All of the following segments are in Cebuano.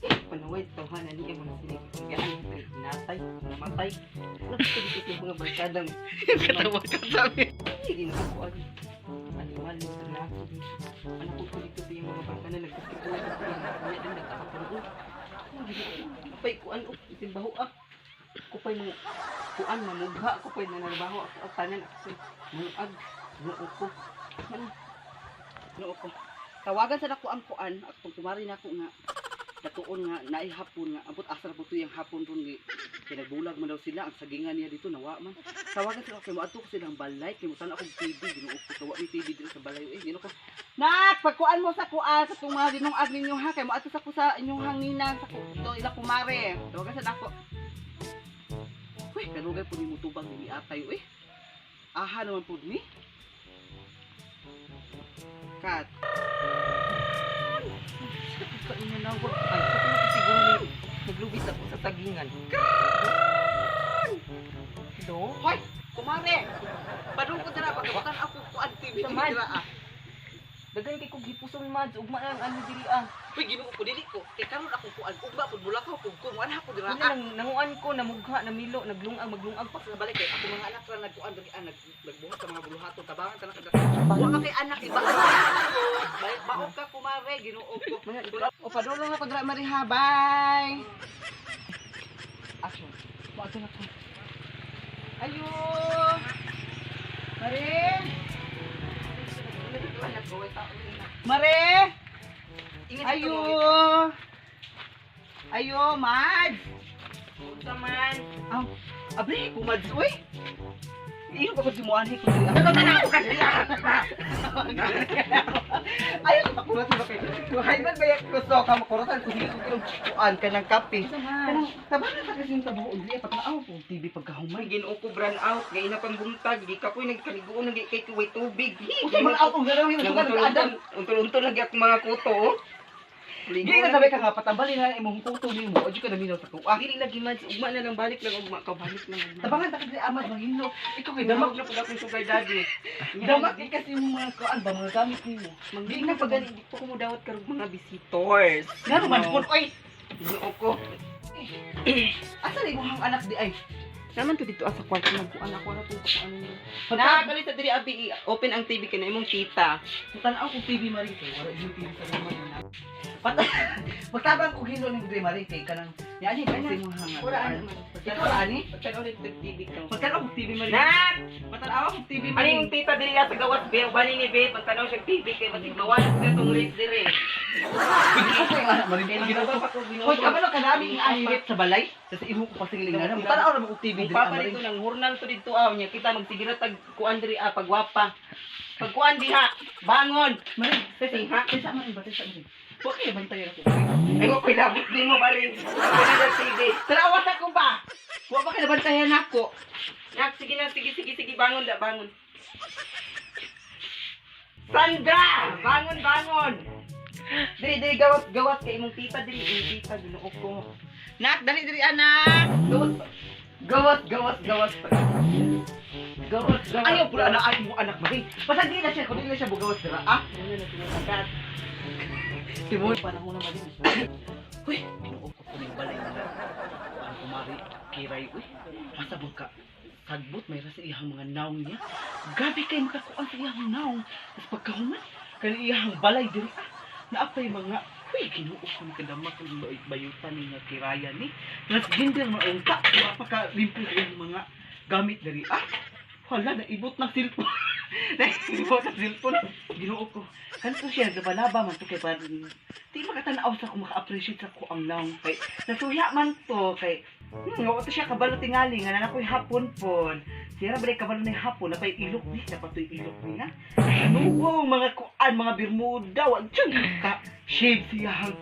Panaway, tawanan niya mga sinigyaan. Natay, namatay. Nagpagod yung mga barkadang. Katawa ka sabi. Hindi na ako ano. Animal, lalaki. Anak ko dito sa yung mga barkada nagkakikuha sa mga kuya din nagkakapuno. Kupay kuan oh, itimbaho ah. Kupay mga kuan mamugha, kupay nanarbaho ako ang tanan ako sa manuag. Noo ko. Man. Noo ko. Tawagan sa nako ang kuan atong kumari nako nga natuon nga naay hapon nga abot asa ra po tuyang hapon ron gi kay nagbulag man daw sila ang sagingan niya dito nawa man. Tawagan sila kay moadto ko silang balay kay motan akong TV. Ginoo ko, kawa mi TV dito sa balay eh. Ginoo ko, nak, pagkuan mo sa kuan sa tong mga dinungag ninyo ha, kay moadto sa ko sa inyong hanginan sa to ila kumare. Tawagan sa nako. Uy, kanugay po ni mo tubag ni atay uy. Aha naman po ni. Kat. Sa inyo na work. Ay, sa ko siguro ni naglubis ako sa tagingan. Do? Hoy, kumare. Padungkot na pagkabutan ako kuan TV Saman. dira ah. Dagan kay kog hipuson, Mads, ugma na lang ano diri ah. Uy, Ginoo ko, dili ko. Kay karon ako kuan ugma pud mulakaw pud ko mo ko dira Una ah. nang nanguan ko namugha, namilo, naglungag, maglungag pa. Sa balik kay ako mga anak ra nagkuan diri ah, nagbuhat sa mga buluhaton tabangan ta na. Wa ka kay anak iba. Balik baok ka kumare, Ginoo ko. O padulong ako dira mari ha, bye. Action. Moadto na ko. Ayo. Mare. Mare. Ayo. Ayo, Mads. Unsa man? Aw, abri ko Mads, uy. Iyo pa ko si Muanhi ko diri. Ano ka siya? Ayaw ko pakuratan ba kayo? Hay man ba ko so ka makuratan ko dili ko kilong kuan ka ng kape. Kanang tabangan ta kasi yung trabaho uli patanaw ko TV pagkahumay. May Ginoo ko brand out, gay na pang buntag, gi kapoy nagkaliguon nagi kay kuway tubig. Usa man ako ganaw yung sugar adam. Untul-untul lagi ako mga kuto. Oh. Di na sabi ka nga patambalin na imong kuto nimo. Ojo ka naminaw sa tuwa. Dili lagi Mads, ugma na lang balik lang ugma ka balik lang ugma. Tabangan ta kasi amad manghino. Ikaw kay Damag damag na pud akong sugar daddy. damag kay kasi yung mga kuan ba mga gamit nimo. Di na pag di po ko mudawat karong mga visitors. Ngano man pud oy. Ginoo ko. Asa na imong anak di ay? Naman to dito ah, sa kwarto nagkuan ako na tong kuan niyo. Pagka Nakalit sa diri abi, open ang TV kay na imong tita. Tanaw kong TV maring kay wala yung TV sa rumah na. Pat Magtabang ko hilo ning dre maring kay kanang niani ba sa imong hanga. Wala ano man. Ikaw ani? Pagtanaw ulit ng TV ka. Pagtanaw kong TV maring. Nak! Patanaw kong TV Ano maring. yung tita diri ah, sa gawas be? Bani ni be, pagtanaw siya TV kay basig mawala sa tong rate diri. Bigyan ko yung anak maring. Kay Ginoo mga ko. pa ko Ginoo Hoy ko. kabalo kanami ang anirit sa balay. Sa imo ko pasiling na. Tanaw ra mo kong TV Ang diri papa maring. dito nang hurnal to dito aw niya kita magsigira tag kuan diri ah pagwapa. Pagkuan diha, bangon. Maring, Kasi ha, tesa maring ba tesa maring. Wa kay bantayan ako. ay ko koy labot nimo ba rin. Kuan na TV. Tanawa sa ko ba? Wa ba kay bantayan ako? Nak, sige na, sige, sige, sige, bangon da, bangon. Sandra! Bangon, bangon! Diri, diri, gawas, gawas kay imong tita, diri, imong tita, Ginoo ko. Nak, dali diri anak. Gawas, gawas, gawas, gawas. Gawas, gawas. Ayaw pula na ay mo anak maring. Basta di na siya, kundi na siya bugawas dira ah. Ano na tinatagat? Timon, panahon na maring. Uy, Ginoo ko kuning balay nila. Kuan kumari. Kiray uy. Asa bang ka sagbot may ra sa iyang mga naong niya. Gabi kay makakuan sa iyang naong. Tapos pagkahuman, kay iyang balay diri ah. Naapay mga. Uy, Ginoo ko, nakadama ko ng bayutan ni nga kiraya ni. Transgender maungka, mapakalimpyo sa iyang mga gamit diri ah. Wala, naibot ng cellphone. Naibot ng cellphone. Ginoo ko. Kanto siya, nabalaba man to kay parang di makatanaw sa kung maka-appreciate sa ko ang naong kay nasuya man to kay wa to siya kabalo tingali nga na ako'y hapon pon. Siya ra balay kabalo na hapon napay ilok ni napatoy ilok ni na. Wow, mga kuan, mga bermuda, wa jud ka shave siya ang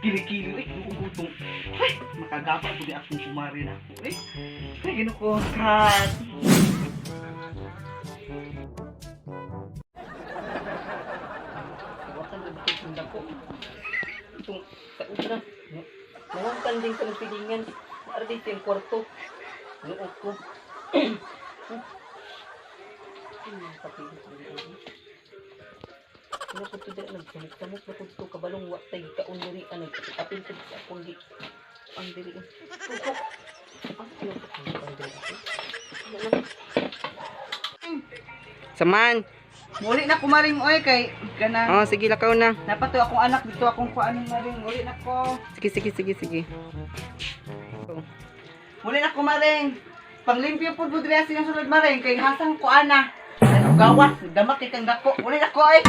kilikili eh gutong. Ay, makagapa ko di akong kumari na ako eh. Ay, Ginoo ko, cut. Iwasan na bukod ng dako. Itong sa una, nawangkan din sa nagpilingan. Naara din siyang kwarto. Nood ko. Ano ko to dira nagsamok-samok na ko to kabalong wa tay kaon diri ano apil ko sa akong gi ang diri. Tuko. Ang ano ko ang diri ako. Ano lang. Saman. Muli na kumaring oy kay ganang Oh, sige lakaw na. Napato akong anak dito akong kuan maring muli na ko. Sige, sige, sige, sige. Muli na ko maring. Panglimpyo pud mo diri sa sulod maring kay hasang ko ana. Gawas, damak kay kang dako. Muli na ko ay.